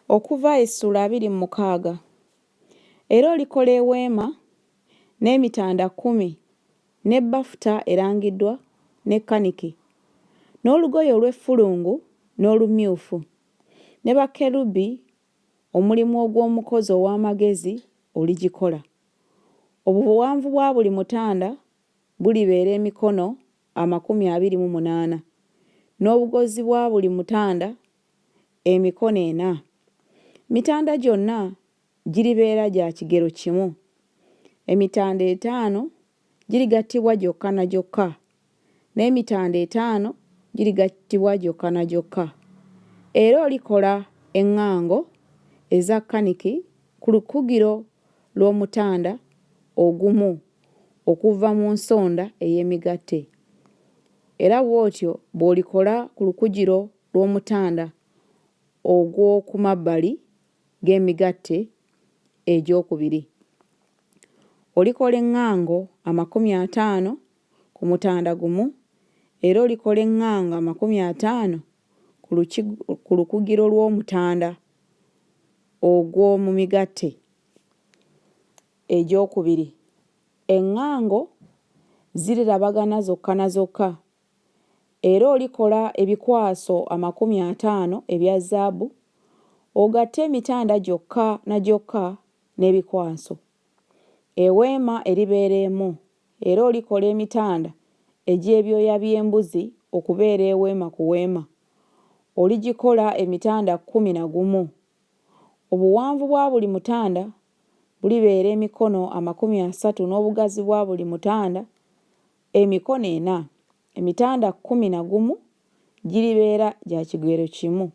Okuva essuula 26. Era olikola eweema n'emitanda kkumi ne bafuta erangiddwa ne kaniki, n'olugoye olw'effulungu n'olumyufu, ne bakerubi, omulimu ogw'omukozi ow'amagezi oligikola. Obuwanvu bwa buli mutanda bulibeera emikono 28, n'obugozi bwa buli mutanda emikono ena. Emitanda gyonna giribeera gya kigero kimu. Emitanda etaano girigattibwa gyokka na gyokka, n'emitanda etaano girigattibwa gyokka na gyokka. Era olikola eŋŋango eza kaniki ku lukugiro lw'omutanda ogumu okuva mu nsonda ey'emigatte. Era bw'otyo bw'olikola ku lukugiro lw'omutanda ogw'oku mabbali g'emigatte egy'okubiri. Olikola eŋŋango 50 ku mutanda gumu, era olikola eŋŋango 50 ku lukugiro lw'omutanda ogw'omu migatte egy'okubiri. Eŋŋango zirirabagana zokka na zokka. Era olikola ebikwaso 50 ebya zaabu, ogatte emitanda gyokka na gyokka n'ebikwaso. Eweema eribeera emu, era olikola emitanda egy'ebyoya by'embuzi okubeera eweema ku weema. Oligikola emitanda 11. Obuwanvu bwa buli mutanda bulibeera emikono 30 n'obugazi bwa buli mutanda emikono ena. Emitanda 11 giribeera gya kigero kimu,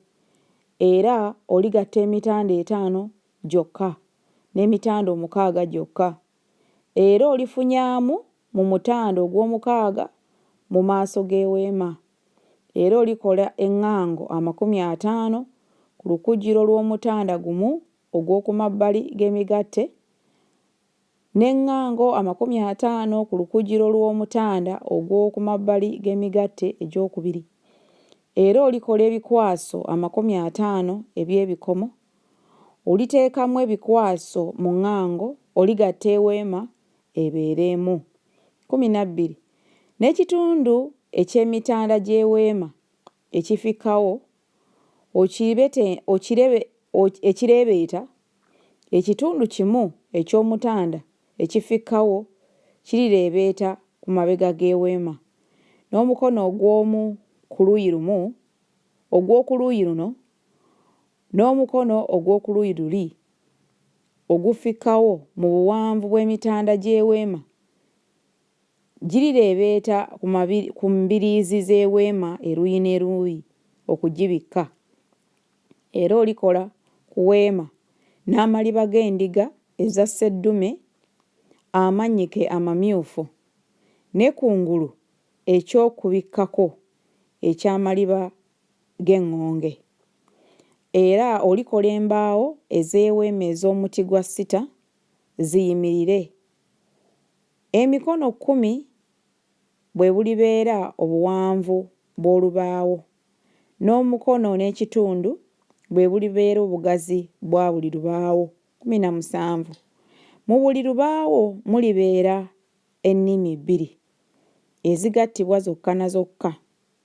era oligatta emitanda etaano gyokka n'emitanda omukaaga gyokka. Era olifunyaamu mu mutanda ogw'omukaaga mu maaso g'eweema. Era olikola eŋŋango 50 ku lukugiro lw'omutanda gumu ogw'oku mabbali g'emigatte, n'eŋŋango 50 ku lukugiro lw'omutanda ogw'oku mabbali g'emigatte egy'okubiri. Era olikola ebikwaso 50 eby'ebikomo, oliteekamu ebikwaso mu ŋŋango, oligatta eweema ebeere emu. 12 N'ekitundu eky'emitanda gy'eweema ekifikkawo ekireebeeta, ekitundu kimu eky'omutanda ekifikkawo kirireebeeta ku mabega g'eweema, n'omukono ogw'omu ku luuyi lumu ogw'oku luuyi luno n'omukono ogw'oku luuyi luli ogufikkawo mu buwanvu bw'emitanda gy'eweema Girireebeeta ku mbiriizi z'eweema eruuyi n'eruuyi okugibikka. Era olikola ku weema n'amaliba g'endiga eza sseddume amannyike amamyufu, ne kungulu eky'okubikkako eky'amaliba g'eŋŋonge. Era olikola embaawo ez'eweema ez'omuti gwa sita ziyimirire. Emikono kkumi bwe bulibeera obuwanvu bw'olubaawo, n'omukono n'ekitundu bwe bulibeera obugazi bwa buli lubaawo. 17 Mu buli lubaawo mulibeera ennimi bbiri, ezigattibwa zokka na zokka,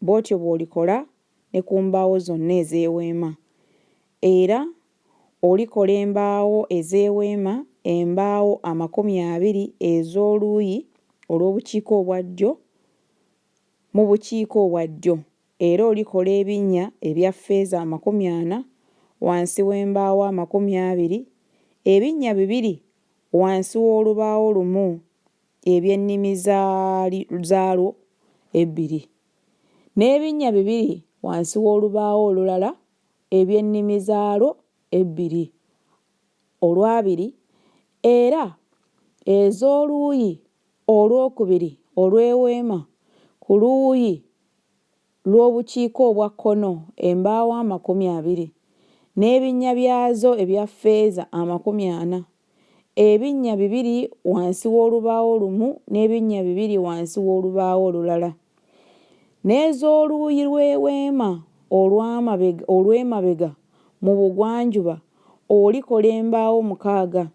bw'otyo bw'olikola ne ku mbaawo zonna ez'eweema. Era olikola embaawo ez'eweema, embaawo 20 ez'oluuyi olw'obukiika obwa ddyo mu bukiika obwa ddyo, era olikola ebinnya ebya ffeeza 40 wansi w'embaawo 20, ebinnya bibiri wansi w'olubaawo lumu eby'ennimi zaalwo ebbiri, n'ebinnya bibiri wansi w'olubaawo olulala eby'ennimi zaalwo ebbiri, olw'abiri, era ez'oluuyi olw'okubiri olw'eweema ku luuyi lw'obukiika obwa kkono embaawo 20, n'ebinnya byazo ebya ffeeza 40, ebinnya bibiri wansi w'olubaawo lumu n'ebinnya bibiri wansi w'olubaawo olulala. N'ez'oluuyi lw'eweema olw'emabega Mu bugwanjuba olikola embaawo mukaaga.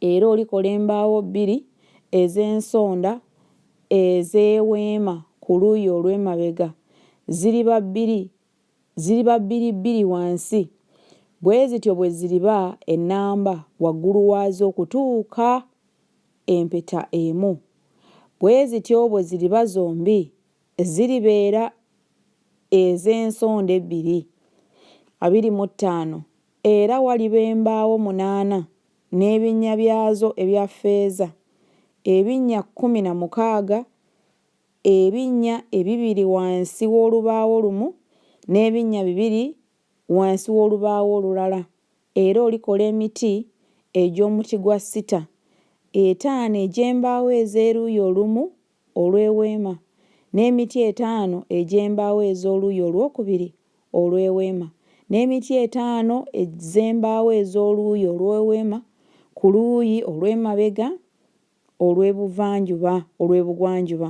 Era olikola embaawo bbiri ez'ensonda ez'Eweema ku luuyi olw'emabega, ziriba bbiri, ziriba bbiri bbiri wansi, bwe zityo bwe ziriba ennamba waggulu waazo okutuuka empeta emu. Bwe zityo bwe ziriba zombi, ziribeera ez'ensonda ebbiri. 25 era waliba embaawo munaana n'ebinnya byazo ebya ffeeza, ebinnya 16, ebinnya ebibiri wansi w'olubaawo lumu, n'ebinnya bibiri wansi w'olubaawo olulala. Era olikola emiti egy'omuti gwa sita, etaano egy'embaawo ez'eruuyi olumu olw'eweema, n'emiti etaano egy'embaawo ez'oluuyi olwokubiri olw'eweema, n'emiti etaano ez'embaawo ez'oluuyi olw'eweema ku luuyi olw'emabega olw'ebuvanjuba, olw'ebugwanjuba,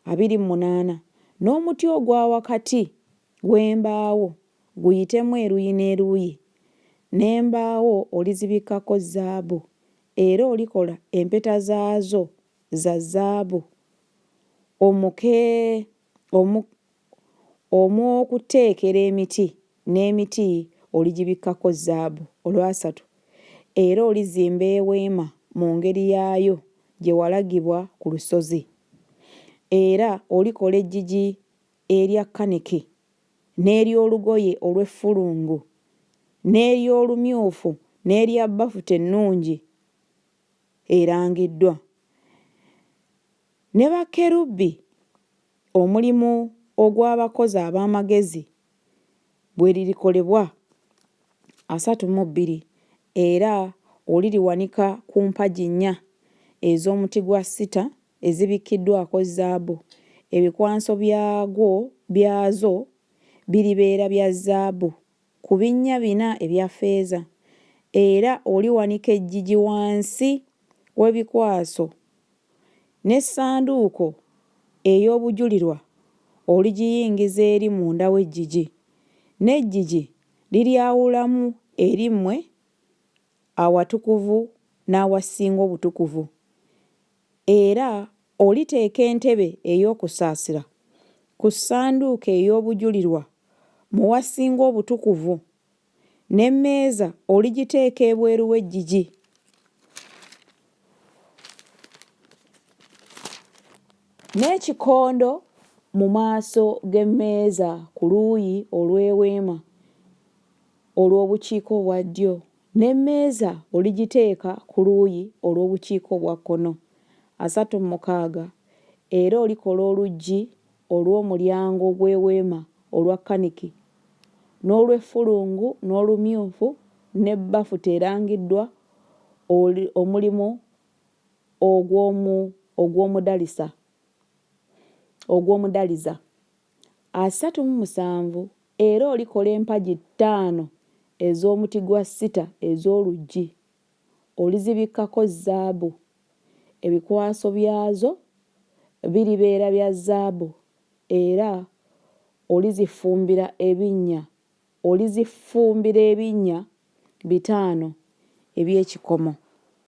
28 n'omuti ogwa wakati w'embaawo guyitemu eruuyi n'eruuyi, n'embaawo olizibikkako zaabu, era olikola empeta zaazo za zaabu omuke, omu, omw'okuteekera emiti, n'emiti oligibikkako zaabu. Olwasatu, era olizimba eweema mu ngeri yaayo gye walagibwa ku lusozi. Era olikola eggigi erya kaniki, n'ery'olugoye olw'effulungu, n'ery'olumyufu, n'erya bafuta ennungi erangiddwa. Ne bakerubi, omulimu ogw'abakozi ab'amagezi bwe lirikolebwa, 32 era oliriwanika ku mpagi nnya ez'omuti gwa sita ezibikkiddwako zaabu, ebikwanso byagwo byazo biribeera bya zaabu, ku binnya bina ebya ffeeza, era oliwanika eggigi wansi w'ebikwaso, n'essanduuko ey'obujulirwa oligiyingiza eri munda w'eggigi, n'eggigi liryawulamu eri mmwe Awatukuvu n'Awasinga Obutukuvu. Era oliteeka entebe ey'okusaasira ku ssanduuko ey'Obujulirwa mu Wasinga Obutukuvu, n'emmeeza oligiteeka ebweru w'eggigi. N'ekikondo mu maaso g'emmeeza ku luuyi olw'Eweema olw'obukiika obwa ddyo, n'emmeeza oligiteeka ku luuyi olw'obukiika obwa kkono. 36 era olikola oluggi olw'omulyango gw'eweema olwa kaniki, n'olw'effulungu, n'olumyufu, ne bafuta erangiddwa, omulimu ogw'omudaliza. 37 era olikola empagi ttaano ez'omuti gwa sita ez'oluggi, olizibikkako zaabu, ebikwaso byazo biribeera bya zaabu, era olizifumbira ebinnya olizifumbira ebinnya bitaano eby'ekikomo.